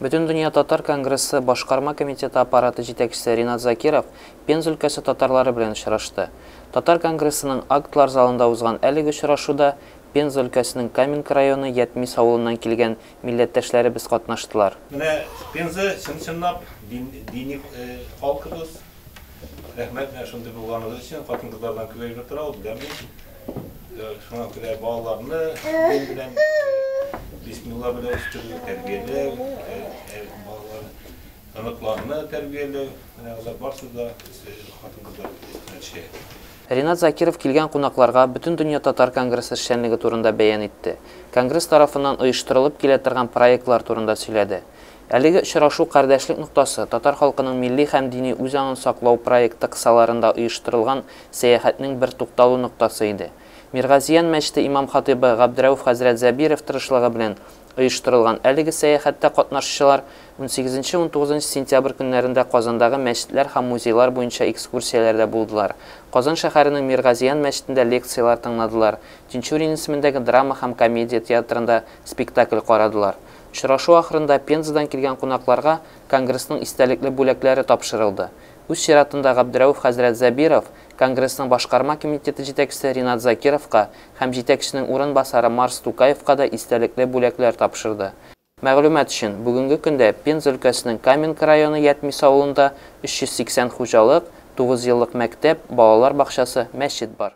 Бөтендөнья татар конгрессы Башкарма комитеты аппараты җитәкчесе Ринат Закиров Пенза өлкәсе татарлары белән очрашты. Татар конгрессының актлар залында узган әлеге очрашуда Пенза өлкәсенең Каменка районы Ятмис авылыннан килгән милләттәшләребез катнаштылар. Менә Пенза чын-чынлап дини халкыбыз. Рәхмәт менә шундый булганыгыз өчен. Хатын-кызлардан күп әйбер тора ул, беләм мин. Шуңа күрә балаларны дин белән, бисмилла белән үстерү, тәрбияләү, балалар, оныкларны тәрбияләү, менә алар барысы да хатын-кызлар өстенә төшә. Ринат Закиров килгән кунакларга Бөтендөнья татар конгрессы эшчәнлеге турында бәян итте, конгресс тарафыннан оештырылып килә торган проектлар турында сөйләде. Әлеге очрашу Кардәшлек ноктасы татар халкының милли һәм дини үзаңын саклау проекты кысаларында оештырылган сәяхәтнең бер тукталу ноктасы иде. Миргазиян мәчете имам-хатыйбы Габдрәүф хәзрәт Зәбиров тырышлыгы белән оештырылган әлеге сәяхәттә катнашучылар унсигезенче-унтугызынчы сентябрь көннәрендә Казандагы мәчетләр һәм музейлар буенча экскурсияләрдә булдылар, Казан шәһәренең Миргазиян мәчетендә лекцияләр тыңладылар, Тинчурин исемендәге драма һәм комедия театрында спектакль карадылар. Очрашу ахырында Пензадан килгән кунакларга Конгрессның истәлекле бүләкләре тапшырылды. Үз чиратында Габдрәүф хәзрәт Зәбиров Конгрессның башкарма комитеты җитәкчесе Ринат Закировка һәм җитәкченең урынбасары Марс Тукаевка да истәлекле бүләкләр тапшырды. Мәгълүмат өчен, бүгенге көндә Пенза өлкәсенең Каменка районы Ятмис авылында 380 хуҗалык, тугызъеллык мәктәп, балалар бакчасы, мәчет бар.